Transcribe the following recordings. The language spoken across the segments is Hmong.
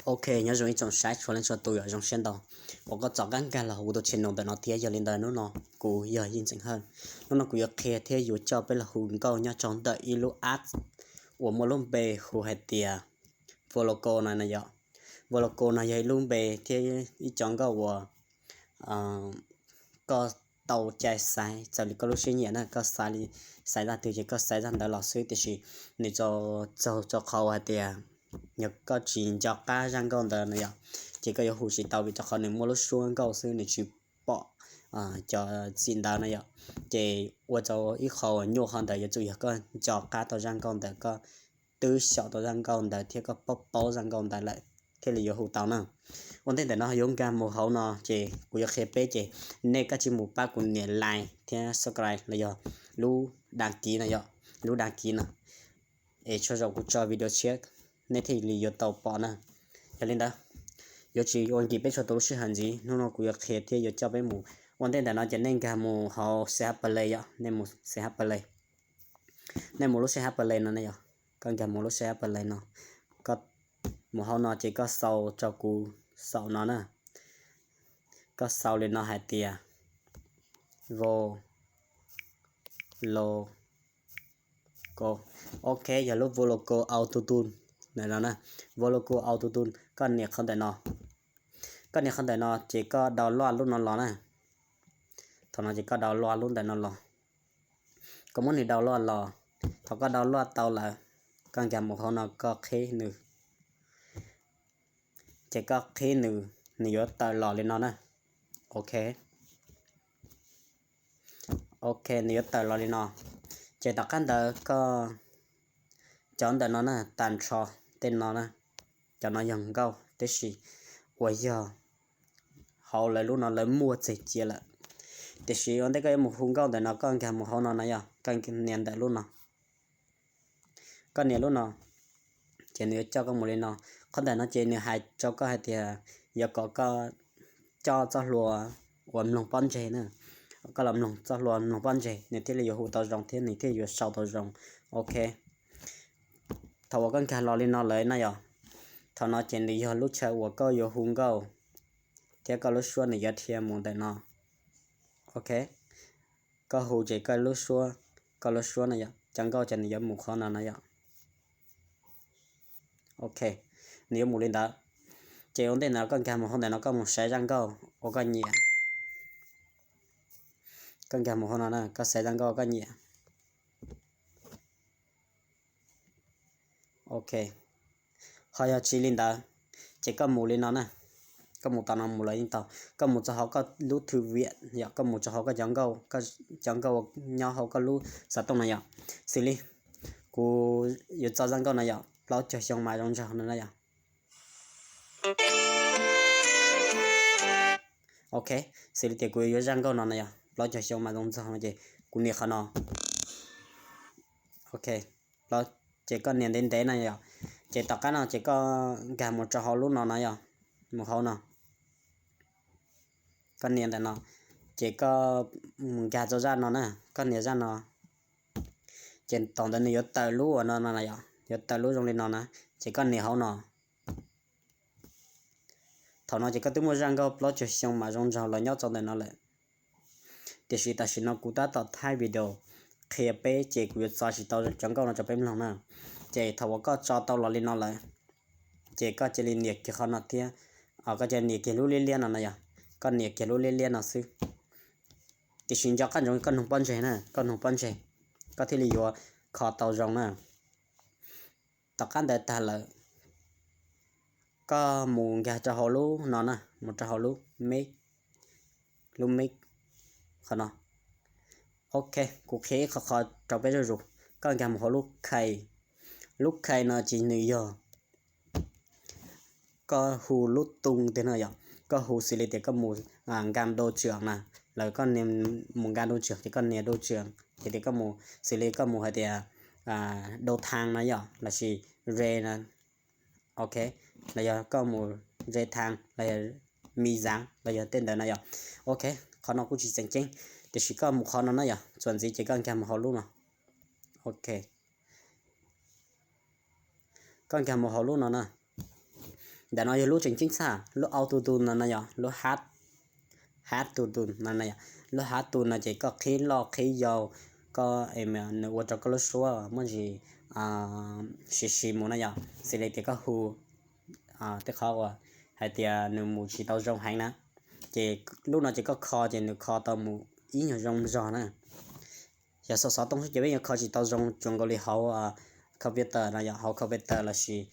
Ok, nyob zoo ib tsoom saib txhua leej txhua tus yom, zoo siab ntau uas koj txav qab nkag los hu kuv tus channel ntawm no thiab. Yog li ntawd hnub no kuv yog Yeej Txeem Hawj. Hnub no kuv yuav qhia thiab yuav coj peb los hu nkauj nyob rau ntawm ib lub app uas muaj lub npe hu hais tias Voloco no na yom. Voloco no yog ib lub npe thiab ib co nkauj uas koj tau cai xaiv txawm li koj lub siab nyiam na, koj xaiv li, xaiv zaj twg ces koj xaiv zaj ntawd los xwb, tiam sis nws txaus txaug rau qhov hais tias yog koj tsis nco qab zaj nkauj ntawd na yom, ces koj yuav hu tsis tau vim rau qhov nws muaj lub suab nkauj xwb, nws tsis pom cov txim ntawd na yom. Ces ua rau ib qho nyuaj qhov ntawd yuav tsum yog koj nco qab tau zaj nkauj ntawd, koj twb xyaum tau zaj nkauj ntawd thiab koj paub paub zaj nkauj ntawd lawm thiaj li yuav hu tau na. Ua ntej ntawm no yuav nkag mus hauv no ces kuv yuav qhia peb, ces nej kav tsij mus pab kuv nias like thiab subscribe los yog lub đăng ký no yom, lub đăng ký no, es txhua zaus kuv tso video tshiab nej thiaj li yuav tau pom na. Yog li ntawd, yuav tsis ua nkim peb txhua tus lub sij hawm ntxiv, hnub no kuv yuav qhia thiab yuav coj peb mus. Ua ntej ntawm no ces nej nkag mus hauv C H Play yom, nej mus C H Play, nej mus lub C H Play no ne yom, koj nkag mus lub C H Play no, koj mus hauv no ces koj sau rau kuv saum no na, koj sau li no hais tias Voloco. Ok, yog lub Voloco Auto Tune ntawm no na, Voloco Auto Tune, koj nias qhov ntawm no. Koj nias qhov ntawm no ces koj download lub no los na. Thaum no ces koj download lub ntawm no los. Koj muab nws download los, thaum koj download tau lawm, koj nkag mus hauv no koj qhib nws. Ces koj qhib nws, nws yuav tawm los li no na. Ok. Ok, nws yuav tawm los li no. Ces tom qab ntawd koj, cov ntawm no na, tas nrho tej no na, cov no yog nkauj tab sis uas yog hauv lawv lub no lawv muaj txeg cia lawm. Tiam sis ua ntej koj yuav mus hu nkauj ntawm no koj nkag mus hauv no na yom, koj nias ntawm lub no. Koj nias lub no, ces nws yuav coj koj mus li no. Qhov ntawm no ces nws hais rau koj hais tias yuav kom koj coj txoj hlua uas mloog pob ntseg na. Koj los mloog txoj hlua mloog pob ntseg nws thiaj li yuav hu tau zoo thiab nws thiaj yuav sau tau zoo. Ok. Thaum uas koj nkag los li no lawm na yom, thaum no ces nws yog lub chaw uas koj yuav hu nkauj thiab koj lub suab nws yuav dhia mus ntawm no. Ok. Koj hu ces koj lub suab, koj lub suab no yom, cov nkauj ces nws yuav mus qhov no no yom. Ok, nws yuav mus li ntawd. Ces ua ntej ntawd koj nkag mus hauv ntawm no koj mus saib zaj nkauj uas koj nyiam. Koj nkag mus hauv no na, koj saib zaj nkauj koj nyiam. Ok. Ho yog tsis li ntawd, ces koj mus li no na. Koj mus tom no mus los yeej tau. Koj mus txog hauv koj lub thư viện yom, koj mus txog hauv koj cov nkauj, cov nkauj nyob hauv koj lub xov tooj no yom. Xws li kuv yuav txo zaj nkauj no yom, plaub caug xyoo mas zoo nraug no na yom. Ok, xws li tias kuv yuav zaj nkauj no na yom, plaub caug xyoo mas zoo nraug no ces kuv nias qhov no. Ok, ces koj nias ntev ntev no yom. Ces tom qab no ces koj nkag mus rau hauv lub no na yom, mus hauv no. Koj nias ntawm no, ces koj mus nkag rau zaj no na, koj nias zaj no. Ces thaum ntawd nws yuav tawm lub uas no no yom, yuav tawm lub zoo li no na, ces koj nias hauv no. Thaum no ces koj twb muaj zaj nkauj plaub caug xyoo mas zoo nraug los nyob rau ntawm no lawm. Tiam sis tam sim no kuv tab tom thaij video qhia peb ces kuv yuav txo tsis tau cov nkauj no rau peb mloog na. Ces thaum uas koj tso tau los li no lawm, ces koj cia li nias kiag qhov no thiab, koj cia li nias kiag lub liab liab no no yom, koj nias kiag lub liab liab no xwb. Tiam sis nco qab ntsoov koj noog pob ntseg na, koj noog pob ntseg, koj thiaj li yuav kho tau zoo na. Tom qab ntawd tag lawm, koj mus nkag rau hauv lub no na, mus rau hauv lub mic, lub mic qhov no. Ok, kuv qhia ib qho qhov rau peb zuj zus. Koj nkag mus hauv lub khay, lub khay no ces nws yog koj hu lub tung tiag no yom, koj hu xws li tias koj mus nkam đô trưởng na, los koj mus nkam đô trưởng ces koj nias đô trưởng, ces tias koj mus xws li koj mus hais tias đô thành no yom, lossis về na, ok, los yog koj mus về thành los yog mi giảng los yog tej ntawd no yom. Ok, qhov no kuj tsis tseem ceeb, tiam sis koj mus qhov no na yom, txuas ntxiv ces koj nkag mus hauv lub no. Ok, koj nkag mus hauv lub no na. Ntawm no yog lub tseem ceeb tshaj, lub auto tune no no yog lub hard, hard to tune no no yog lub hard to tune no ces koj qhib loj qhib yau, koj nws ua rau koj lub suab muaj ntsis siv siv mus no yog xws li tias koj hu tej qhov uas hais tias nws mus tsis tau zoo heev na, ces lub no ces koj kho ces nws kho tau mus ib nyuag zoo zog na. Yog xov xov tooj xwb ces peb yuav kho tsis tau zoo cuag nkaus li hauv computer no yog hauv computer lossis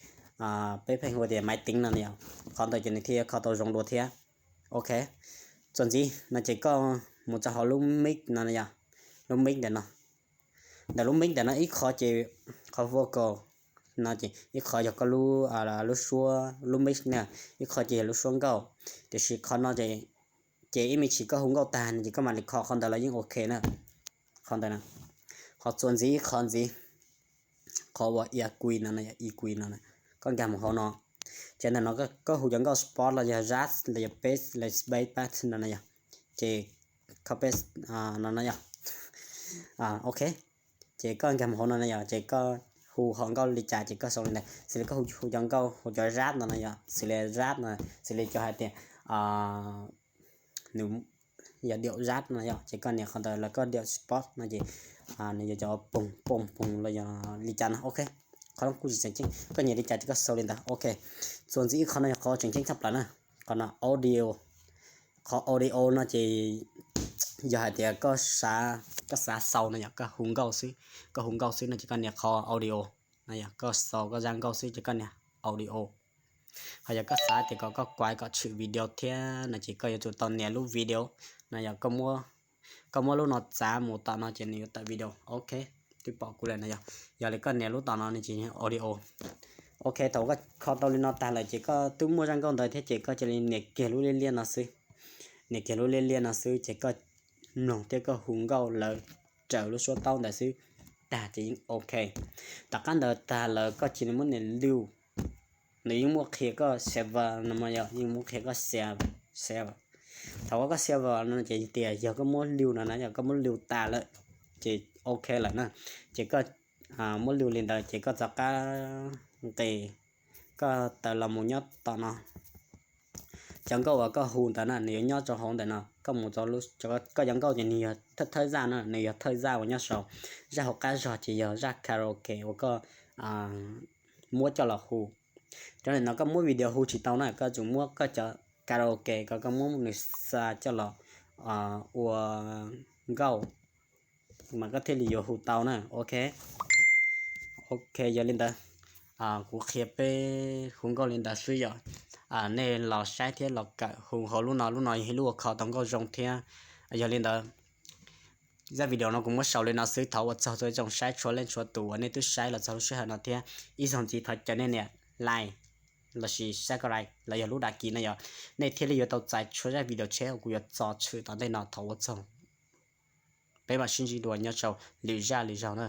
peb pheej hu tias máy tính no yog qhov ntawd ces nws thiaj yuav kho tau zoo dua thiab. Ok, txuas ntxiv no ces koj mus txog hauv lub mic no yog lub mic ntawm no. Ntawm lub mic ntawm no ib qho ces qhov vocal no ces ib qho yog koj lub, lub suab lub mic na, ib qho ces yog lub suab nkauj. Tiam sis qhov no ces ib me ntsis koj hu nkauj tag no ces koj mam li kho qhov ntawd los yeej ok na. Qhov ntawd na, qhov txuas ntxiv ib qho ntxiv, qhov uas E Q no, E Q no, koj nkag mus hauv no. Ces ntawm no koj hu cov nkauj spot los yog jazz los yog bass los bass bass no no yog, ces koj bass no no yog. Ok, ces koj nkag mus hauv no no yog ces koj hu hom nkauj li cas ces koj sau li ntawd. Xws li koj hu cov nkauj hu cov rap no no yog xws li rap no, xws li cov hais tias nws yog điệu rap no yog ces koj nias qhov ntawd los koj điệu spot no ces nws yog cov poog poog poog los yog li cas no. Ok, qhov no kuj tsis tseem ceeb, koj nyiam li cas ces koj sau li ntawd. Ok, txuas ntxiv ib qho no yog qhov tseem ceeb tshaj plaws na, qhov no audio. Qhov audio no ces yog hais tias koj xav, koj xav xaus no yog koj hu nkauj xwb, koj hu nkauj xwb no ces koj nias qhov audio no yog koj xaus koj zaj nkauj xwb ces koj nias audio. Ho yog koj xav tias kom koj kuav kom tshwm video thiab no ces koj yuav tsum tau nias lub video no yog koj muab lub no txav mus tom no ces nws yuav tawm video. Ok, twb pom kuv lawm no yog, yog li koj nias lub tom no nws ces audio. Ok, thaum koj kho tau li no tag lawm ces koj twb muaj zaj nkauj ntawd thiab ces koj cia li nias kiag lub liab liab no xwb. Nias kiag lub liab liab no xwb ces koj mloog thiab koj hu nkauj lawv raws lub suab taub ntawd xwb, tag ces yeej ok. Tom qab ntawd tag lawm koj cia li muab nias lub, nws yeej muab qhia koj server no yog yeej muab qhia koj server. Thaum koj server no ces tias yog koj muab lub no na, yog koj muab lub tas lawm ces ok lawm na. Ces koj muab lub li ntawd ces koj rov qab nqis, koj tawm los mus nyob tom no. Cov nkauj uas koj hu ntawd na nws yuav nyob rau hauv ntawm no, koj mus rau koj cov nkauj ces nws yog thawj zaj na, nws yog thawj zaj uas nyob saum, zaj hauv qab zog ces yog zaj karaoke uas koj muab coj los hu. Cov ntawm no koj muab video hu tsis tau na, koj tsum muab koj cov karaoke ko koj muab nws xa coj los ua nkauj mas koj thiaj li yuav hu tau na. Ok, ok, yog li ntawd kuv qhia peb hu nkauj li ntawd xwb yom. Nej los saib thiab los kawm hu hauv lub no, lub no yog ib lub ua kho tau nkauj zoo thiab. Yog li ntawd zaj video no kuv muab sau li no xwb, thov ua tsaug txhua ib tsoom saib txhua leej txhua tus uas nej twb saib los txog lub sij hawm no thiab ib zaug ntxiv thov caw nej nias like lossis subscribe los yog lub đăng ký no yog nej thiaj li yuav tau txais txhua zaj video tshiab uas kuv yuav tso tshwm tom ntej no. Thov ua tsaug, peb mam sib ntsib dua nyob rau lwm zaj lwm zaug na.